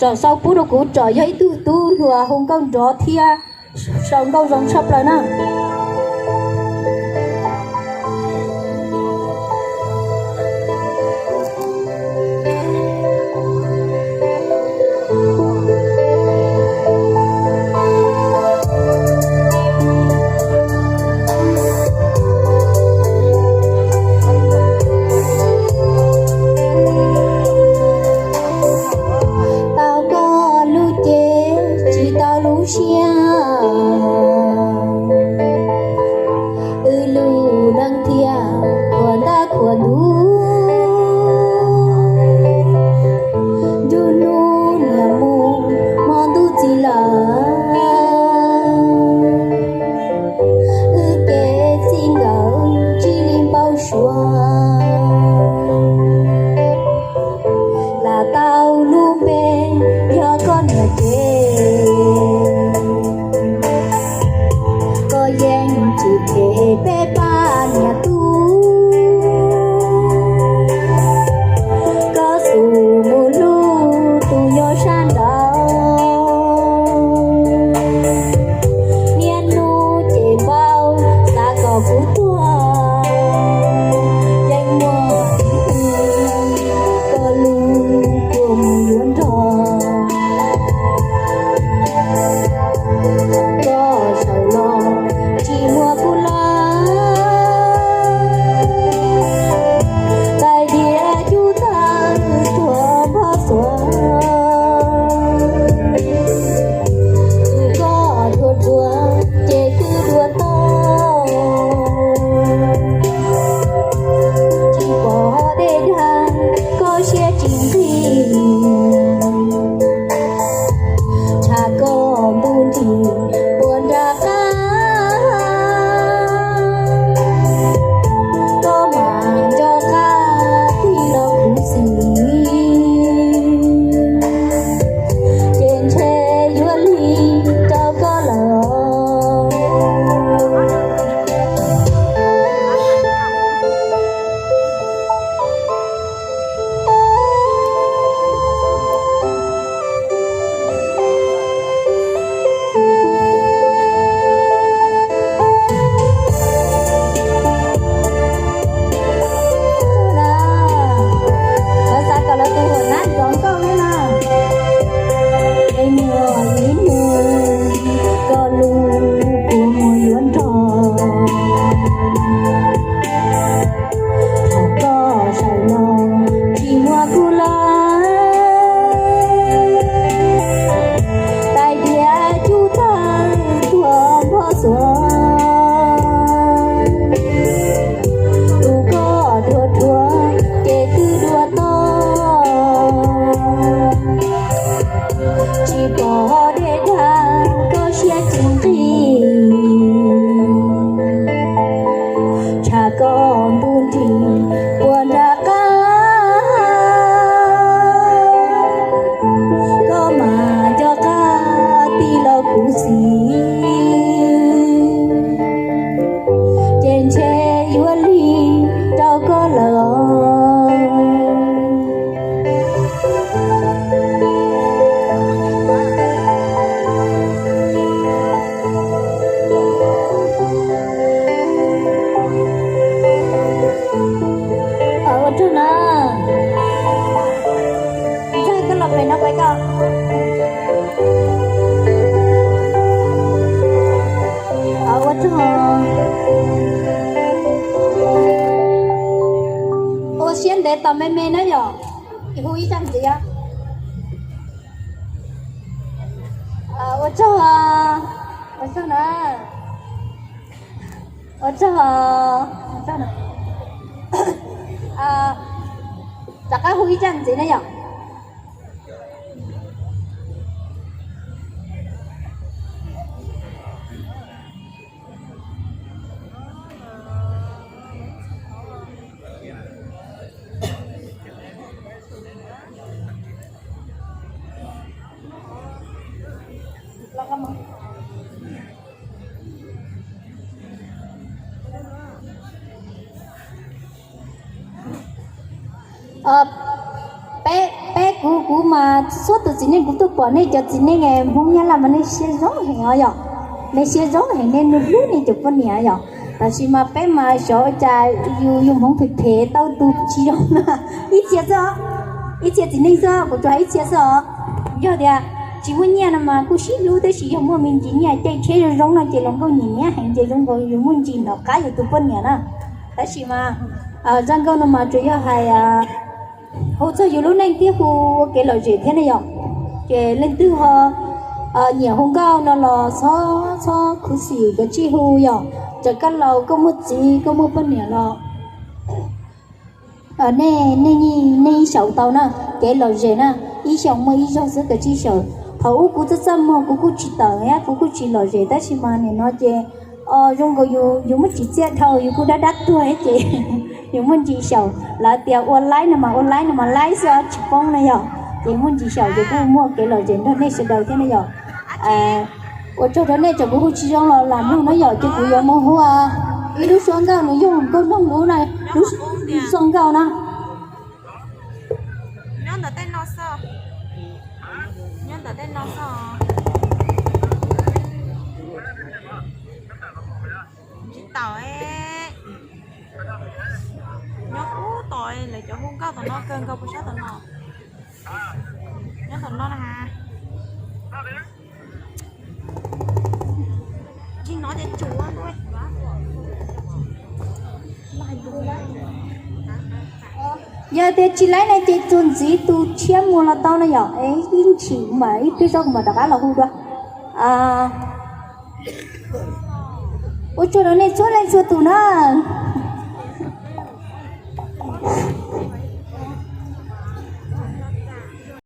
Tsom sau pub rau kuv tsom yog ib tug tub hluas hu nkauj nrov thiab sau nkauj zoo tshaj plaws na. Tau koj lub cev tsis tau lub siab, wb lub neej thiaj khuam ntaj khuam ntuj. Nruab hnub niam mus hmo ntuj txiv lawm, wb kev txij nkawm tsis li npau suav. Lam tau lub npe yog koj niam cev, koj yeej tsis them peb pab niam tub. Koj xub mus hlub tus nyob sab nraud, niaj hnub ces npau xav kom kuv tuag. Yeej muaj ib hnub koj lub kua muag yuav nrog koj sawv los tsis muaj kuv lawm. Tais diav cub tawg tuag npog xuav, tus koj dhuav dhuav ces twb dua toj. Tsis pom dej dag koj siab tsis nqig, tshav koj ntuj nrig puas nram qab, koj mam nco qab tig los khuv xim, ces ntshe yuav lig rau koj lawm. Xav kom lawv tus hluas nab nrov nkauj thiab na. Es muaj ib hnub koj lub kua muag yuav nrog, thaum koj sawv los tsis muaj kuv lawm. Tais diav cub tawg tuag npog xuav, tus koj dhuav dhuav ces twb dua toj. Tsis pom dej dag koj siab tsis nqig, tshav koj ntuj nrig puas nram qab, koj mam nco qab tig los khuv xim, ces ntshe yuav lig rau koj lawm. Ua tsaug na. Ntxawg, koj los pem no pais koj. Ua tsaug. Ua siab ntev tos me me na yom. Hu ib zaj ntxiv. Ua tsaug. Ua tsaug na. Ua tsaug. Rov qab hu ib zaj ntxiv na yom. Peb, peb kuv, kuv Mas txhua tus txiv neej kuv tuaj pom nej cov txiv neej Hmoob Nyab Laj mas nej siab zoo heev os yom. Nej siab zoo heev, nej nug hlub nej cov poj niam yom. Tab sis mas peb mas xyov ua cas yus yus Hmoob phem phem tau tus tsis zoo na. Ib txhia xwb os, ib txhia txiv neej xwb, kuv tsuas hais ib txhia xwb os. Yog tias tsis muaj nyiaj no mas kuj sib hlub, tab sis yog muaj me ntsis nyiaj caij tsheb zoo zoo no ces luag nkauj nyiam nyiam heev ces zoo nkaus yus muaj ntsis hnov qab yus tus poj niam na. Tab sis mas zaj nkauj no mas tsuas yog hais hu txog yus lub neej thiab hu ua kev lom zem thiab ne yom. Ces leej twg ho nyiam hu nkauj no los txhob txhob khuv xim kav tsij hu yom. Txawm koj laus koj muaj txiv koj muaj poj niam los nej, nej ib xyaum tau na, kev lom zem na, ib xyoos muaj ib zaug xwb kav tsij xyaum. Thaum ub kuv txaj txaj muag kuv kuj tsis tawm thiab kuv kuj tsis lom zem, tab sis mas nim no ces zoo nkaus yus muaj tsim txiaj dhau, yus kuj dab dab tuag thiab ces yus muaj ntsis xyaum. Lawv tias ua laib no mas ua laib no mas laib xwb tsis poob na yom. Ces muaj ntsis xyaum ces kuj muaj kev lom zem nrog nej sawv daws thiab na yom. Ua tsaug rau nej, txawm kuv hu tsis zoo los lam mloog na yom, ces kuv yuav mus hu ib lub suab nkauj nws yog nkauj nyoog lub na, lub suab nkauj na. Nyob ntawm tej no xwb. Nyob ntawm tej no xwb. Tsis tawm. Nyob ub tom lawv cov hu nkauj tom no kawg nkaus puas sab tom no. Nyob tom no na has. Tsis hnov ces tsuav. Yog tias tsis laib na ces txuas ntxiv tus tshiab mus los tau na yom. Es ib ntshis kuv mam, ib pliag zog kuv mam rov qab los hu dua. Ua tsaug rau nej txhua leej txhua tus na.